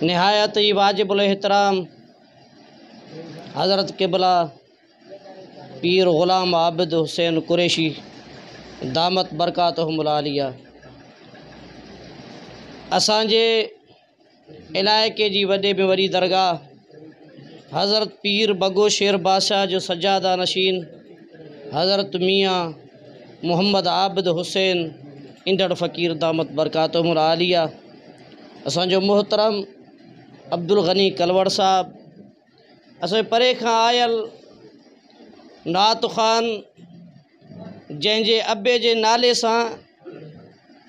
نهايت ئي واجب الاحترام حضرت قبله پير غلام عابد حسين قريشي دامت برڪاتهم العاليه اسان جي علائقي جي وڏي ۾ وڏي درگاهه حضرت پير بگو شير بادشاهه جو سجاده نشين حضرت ميان محمد عابد حسين انڍڙ فقير دامت برڪاتهم العاليه اسان جو محترم عبدالغني ڪلوڙ صاحب اسان جي پري کان آيل نعت خوان جنهن جي ابي جي نالي سان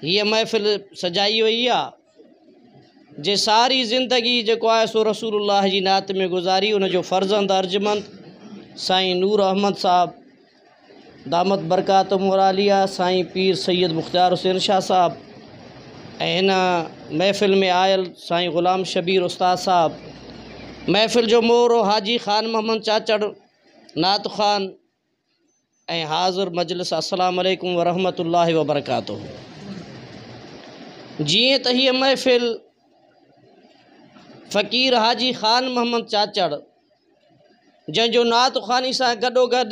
هيء محفل سجائي وئي آ جي ساري زندگي جيڪو آهي سو رسول الله جي نعت ۾ گذاري ان جو فرزند ارجمند سائين نور احمد صاحب دامت برڪاتهم العاليه سائين پير سيد مختيار حسين شاهه صاحب ۽ هن محفل ۾ آيل سائين غلام شبير استاد صاحب محفل جو مورو حاجي خان محمد چاچڙ نعت خوان ۽ حاضر مجلس السلام عليڪم ورحمة الله وبرڪاته جيئن ته هيء محفل فقير حاجي خان محمد چاچڙ جنهن جو نعت خواني سان گڏوگڏ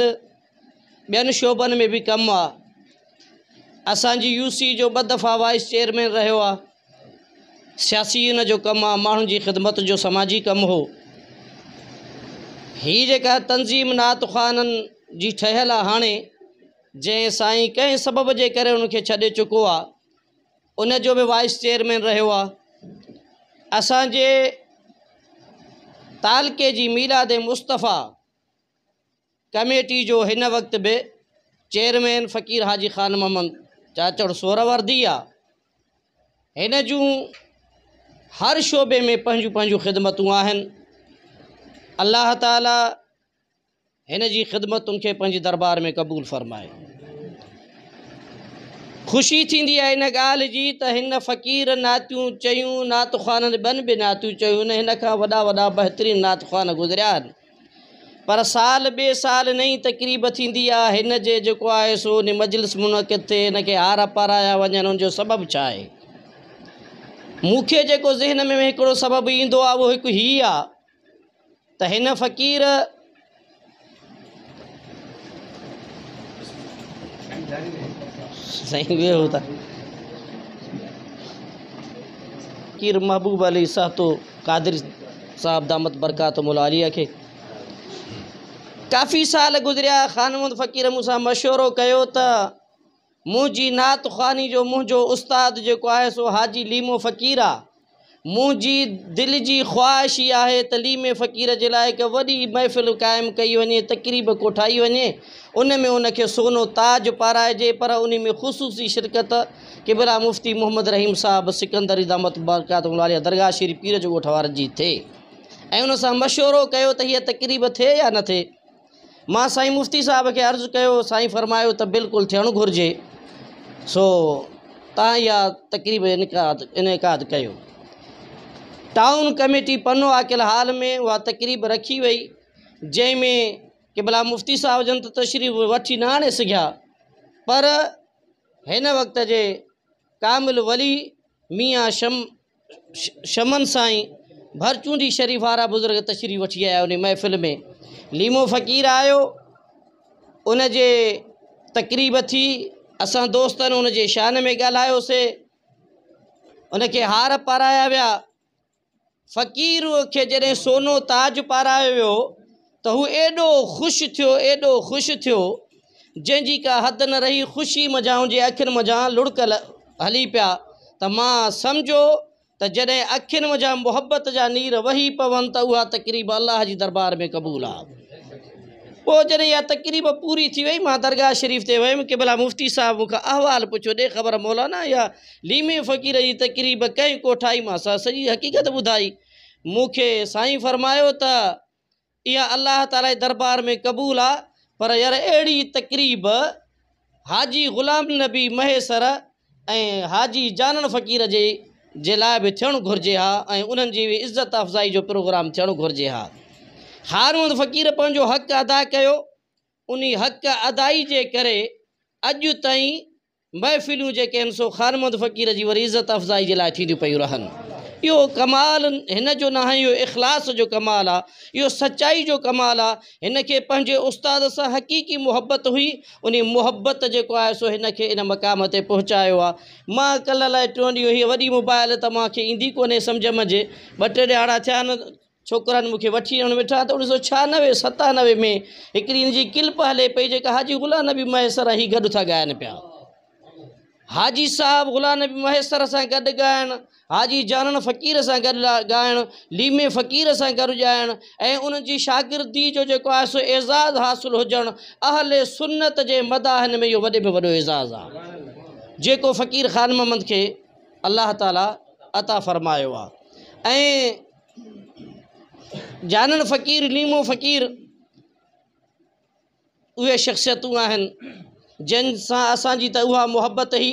ٻين شعبن ۾ به ڪم آ اسان جي يو سي جو ٻه دفعا وائيس چيئرمين رهيو آ سياسي ان جو ڪم آ ماڻهن جي خدمت جو سماجي ڪم هو هي جيڪا تنظيم نعت خوانن جي ٺهيل آ هاڻي جنهن سائين ڪنهن سبب جي ڪري ان کي ڇڏي چڪو آ ان جو به وائيس چيئرمين رهيو آ اسان جي تعلقي جي ميلاد مصطفيٰ ڪميٽي جو هن وقت به چيئرمين فقير حاجي خان محمد چاچڙ سهروردي آ. هن جون هر شعبي ۾ پنهنجون پنهنجون خدمتون آهن. الله تعالي هن جي خدمتن کي پنهنجي دربار ۾ قبول فرمائي. خوشي ٿيندي آهي ان ڳالهه جي ته هن فقير نعتيون چيون، نعت خوانن ٻين به نعتيون چيون، هن کان وڏا وڏا بهترين نعت خوان گذريا آهن. پر سال ٻئي سال نئين تقريب ٿيندي آ هن جي جيڪو آهي سو ان مجلس منعقد ٿئي هن کي هار پارايا وڃن ان جو سبب ڇا آهي؟ مون کي جيڪو ذهن ۾ هڪڙو سبب ايندو آ اهو هڪ هي آ ته هن فقير سائين ويهو ته فقير محبوب علي سهتو قادري صاحب دامت برڪاتهم العاليه کي ڪافي سال گذريا خان محمد فقير مون سان مشورو ڪيو ته منهنجي نعت خواني جو منهنجو استاد جيڪو آهي سو حاجي ليمو فقير آ منهنجي دل جي خواهش هي آهي ته ليمي فقير جي لاء هڪ وڏي محفل قائم ڪئي وڃي تقريب ڪوٺائي وڃي ان ۾ ان کي سونو تاج پارائجي پر انهي ۾ خصوصي شرڪت قبله مفتي محمد رحيم صاحب سڪندري دامت برڪاتهم العاليه درگاهه شريف پير جو ڳوٺ وارن جي ٿئي ۽ ان سان مشورو ڪيو ته هيء تقريب ٿئي يا نه ٿئي مان سائين مفتي صاحب کي عرض ڪيو سائين فرمايو ته بلڪل ٿيڻ گهرجي سو تان اها تقريب انعقاد ڪيو town committee Pano Aqil hall ۾ اها تقريب رکي وئي جنهن ۾ قبله مفتي صاحب جن ته تشريف وٺي نه آڻي سگهيا پر هن وقت جي ڪامل ولي ميان شم شمن سائين ڀرچونڊي شريف وارا بزرگ تشريف وٺي آيا انهي محفل ۾ ليمو فقير آيو ان جي تقريب ٿي اسان دوستن ان جي شان ۾ ڳالهايوسي ان کي هار پارايا ويا فقير کي جڏهن سونو تاج پارايو ويو ته هو ايڏو خوش ٿيو، ايڏو خوش ٿيو، جنهن جي ڪا حد نه رهي، خوشي منجهان هن جي اکين منجهان لڙڪ هلي پيا ته مان سمجهيو ته جڏهن اکين منجهان محبت جا نير وهي پون ته اها تقريب الله جي دربار ۾ قبول آ. پوء جڏهن اها تقريب پوري ٿي وئي، مان درگاهه شريف تي ويم، قبلا مفتي صاحب مون کان احوال پڇيو، ڏي خبر مولانا اها ليمي فقير جي تقريب ڪنهن ڪوٺائي؟ مان سڄي حقيقت ٻڌائي. مون کي سائين فرمايو ته اها الله تعاليٰ جي دربار ۾ قبول آ، پر يار اهڙي تقريب حاجي غلام نبي مهيسر ۽ حاجي جانڻ فقير جي جي لاء به ٿيڻ گهرجي ها ۽ انهن جي به عزت افزائي جو پروگرام ٿيڻ گهرجي ها. خان محمد فقير پنهنجو حق ادا ڪيو، انهي حق ادائي جي ڪري اڄ تائين محفلون جيڪي آهن سو خان محمد فقير جي وري عزت افزائي جي لاء ٿينديون پيون رهن. اهو ڪمال هن جو ناهي، اهو اخلاص جو ڪمال آ، اهو سچائي جو ڪمال آ. هن کي پنهنجي استاد سان حقيقي محبت هئي، انهي محبت جيڪو آهي سو هن کي ان مقام تي پهچايو آ. مان ڪلهه الائي ٽيون ڏينهن هيء وڏي موبائل ته مان کي ايندي ڪونهي سمجهه منجهه، ٻه ٽي ڏهاڙا ٿيا آهن ڇوڪرن مون کي وٺي وڃڻ ويٺا ته 1996 97 ۾ هڪڙي هن جي ڪلپ هلي پئي جيڪا حاجي غلام نبي مهيسر ۽ هي گڏ ٿا ڳائن پيا. حاجي صاحب غلام نبي مهيسر سان گڏ ڳائڻ، حاجي جانڻ فقير سان گڏ ڳائڻ، ليمي فقير سان گڏ ڳائڻ ۽ انهن جي شاگردي جو جيڪو آهي سو اعزاز حاصل هجڻ اهل سنت جي مداحن ۾ اهو وڏي ۾ وڏو اعزاز آهي جيڪو فقير خان محمد کي الله تعالي عطا فرمايو آهي ۽ جانڻ فقير، ليمو فقير اهي شخصيتون آهن جن سان اسان جي ته اها محبت هئي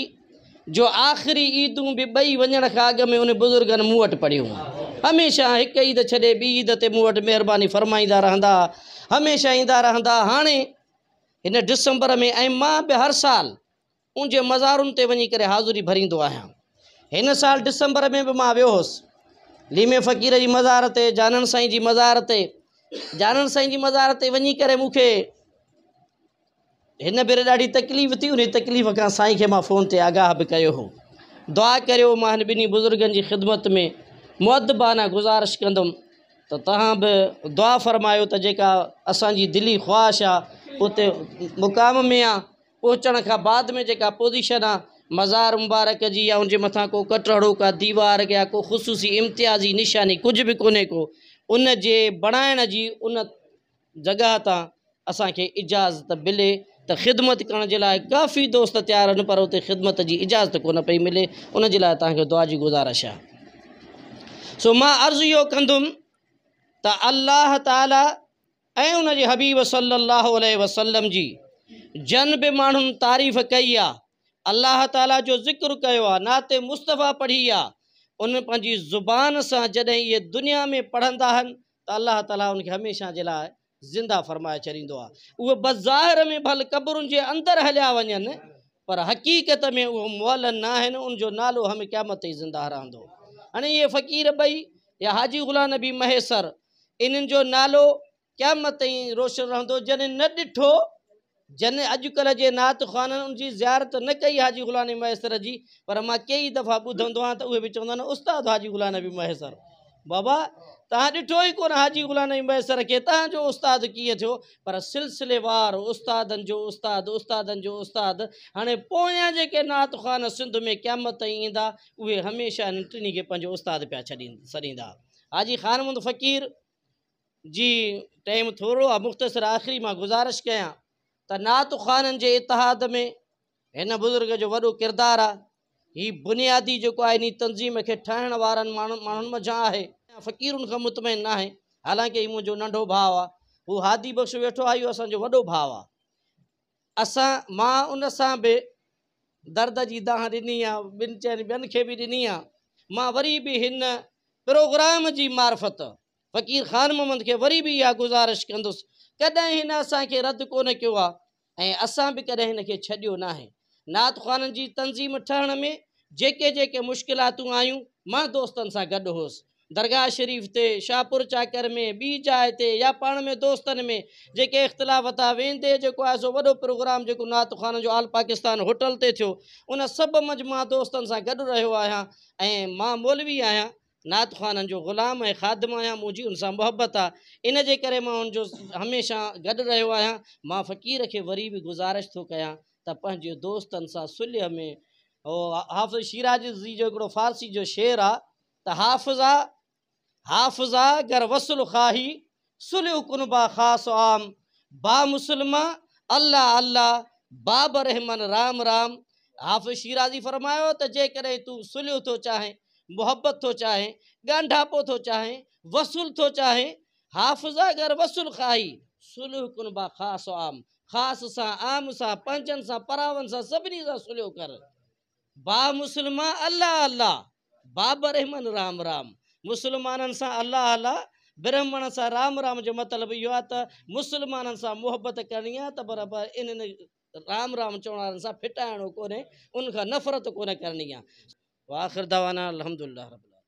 جو آخري عيدون به ٻئي وڃڻ کان اڳ ۾ انهن بزرگن مون وٽ پڙهيون. هميشه هڪ عيد ڇڏي ٻي عيد تي مون وٽ مهرباني فرمائيندا رهندا، هميشه ايندا رهندا. هاڻي هن ڊسمبر ۾ ۽ مان به هر سال ان جي مزارن تي وڃي ڪري حاضري ڀريندو آهيان. هن سال ڊسمبر ۾ به مان ويو هوس ليمي فقير جي مزار تي، جانڻ سائين جي مزار تي. جانڻ سائين جي مزار تي وڃي ڪري مون کي هن ڀيري ڏاڍي تڪليف ٿي. انهي تڪليف کان سائين کي مان فون تي آگاهه به ڪيو هو. دعا ڪريو مان هن ٻنهي بزرگن جي خدمت ۾ مؤدبانه گذارش ڪندم ته توهان به دعا فرمايو ته جيڪا اسان جي دلي خواهش آ اتي مقام ۾ آ پهچڻ کان بعد ۾ جيڪا پوزيشن آ مزار مبارڪ جي يا ان جي مٿان ڪو ڪٽهڙو ڪا ديوار يا ڪو خصوصي امتيازي نشاني ڪجهه به ڪونهي ڪو ان جي بڻائڻ جي ان جڳهه تان اسان کي اجازت ملي ته خدمت ڪرڻ جي لاء ڪافي دوست تيار آهن پر اتي خدمت جي اجازت ڪونه پئي ملي ان جي لاء توهان کي دعا جي گذارش آ. سو مان عرض اهو ڪندم ته الله تعالي ۽ ان جي حبيب صلّي اللّٰه عليه وسلّم جي جن به ماڻهن تعريف ڪئي آ، الله تعاليٰ جو ذڪر ڪيو آ، نعت مصطفيٰ پڙهي آ، ان پنهنجي زبان سان جڏهن اهي دنيا ۾ پڙهندا آهن ته الله تعاليٰ ان کي هميشه جي لاء زنده فرمائي ڇڏيندو آ. اهي بظاهر ۾ ڀل قبرن جي اندر هليا وڃن پر حقيقت ۾ اهي مئل ناهن، ان جو نالو هم قيامت تائين زنده رهندو. هاڻي اهي فقير ٻئي يا حاجي غلام نبي مهيسر انهن جو نالو قيامت تائين روشن رهندو. جن نه ڏٺو، جن اڄڪلهه جي نعت خوانن ان جي زيارت نه ڪئي حاجي غلام نبي مهيسر جي، پر مان ڪيئي دفعا ٻڌندو آهيان ته اهي به چوندا آهن استاد حاجي غلام نبي مهيسر. بابا توهان ڏٺو ئي ڪونه حاجي غلام نبي مهيسر کي، توهان جو استاد ڪيئن ٿيو؟ پر سلسليوار استادن جو استاد، استادن جو استاد، هاڻي پويان جيڪي نعت خوان سنڌ ۾ قيامت تائين ايندا، اهي هميشه انهن ٽنهي کي پنهنجو استاد پيا سڏيندا. حاجي خان محمد فقير جي ٽائيم ٿورو آ مختصر آخري مان گذارش ڪيان ته نعت خوانن جي اتحاد ۾ هن بزرگ جو وڏو ڪردار آ. هي بنيادي جيڪو آهي انهي تنظيم کي ٺاهڻ وارن ماڻهن منجهان آهي. فقيرن کان مطمئن ناهي حالانڪه هي منهنجو ننڍو ڀاء آ. هو هادي بخش ويٺو آ اهو اسان جو وڏو ڀاء آ. اسان مان ان سان به درد جي دانهن ڏني آ ٻن چئن ٻين کي به ڏني آ. مان وري به هن پروگرام جي معرفت فقير خان محمد کي وري به اها گذارش ڪندس، ڪڏهن هن اسان کي رد ڪونه ڪيو آ ۽ اسان به ڪڏهن هن کي ڇڏيو ناهي. نعت خوانن جي تنظيم ٺهڻ ۾ جيڪي جيڪي مشڪلاتون آيون، مان دوستن سان گڏ هوس. درگاهه شريف تي، شاهپور چاڪر ۾، ٻي جاء تي يا پاڻ ۾ دوستن ۾ جيڪي اختلاف ٿا، ويندي جيڪو آهي سو وڏو پروگرام جيڪو نعت خوانن جو آل پاڪستان هوٽل تي ٿيو، ان سڀ منجهه مان دوستن سان گڏ رهيو آهيان ۽ مان مولوي آهيان، نعت خوانن جو غلام ۽ خادم آهيان، منهنجي ان سان محبت آ، ان جي ڪري مان ان جو هميشه گڏ رهيو آهيان. مان فقير کي وري به گذارش ٿو ڪيان ته پنهنجي دوستن سان صلح ۾ حافظ شيرازي جو هڪڙو فارسي جو شعر آ ته حافظا حافظا گر وصل خواهي صلح ڪن با خاص و عام، با مسلمان الله الله، با برهمن رام رام. حافظ شيرازي فرمايو ته جيڪڏهن تون صلح ٿو چاهين، محبت ٿو چاهين، ڳانڍاپو ٿو چاهين، وصل ٿو چاهين، حافظا گر وصل خواهي صلح ڪن با خاص و عام، خاص سان، عام سان، پنهنجن سان، پراون سان، سڀني سان صلح ڪر. با مسلمان الله الله، با برهمن رام رام. مسلمانن سان الله الله، برهمڻ سان رام رام جو مطلب اهو آهي ته مسلمانن سان محبت ڪرڻي آهي ته برابر انهن رام رام چوڻ وارن سان ڦٽائڻو ڪونهي، انهن کان نفرت ڪونه ڪرڻي آهي. واخر دعوانا الحمدلله رب العالمين.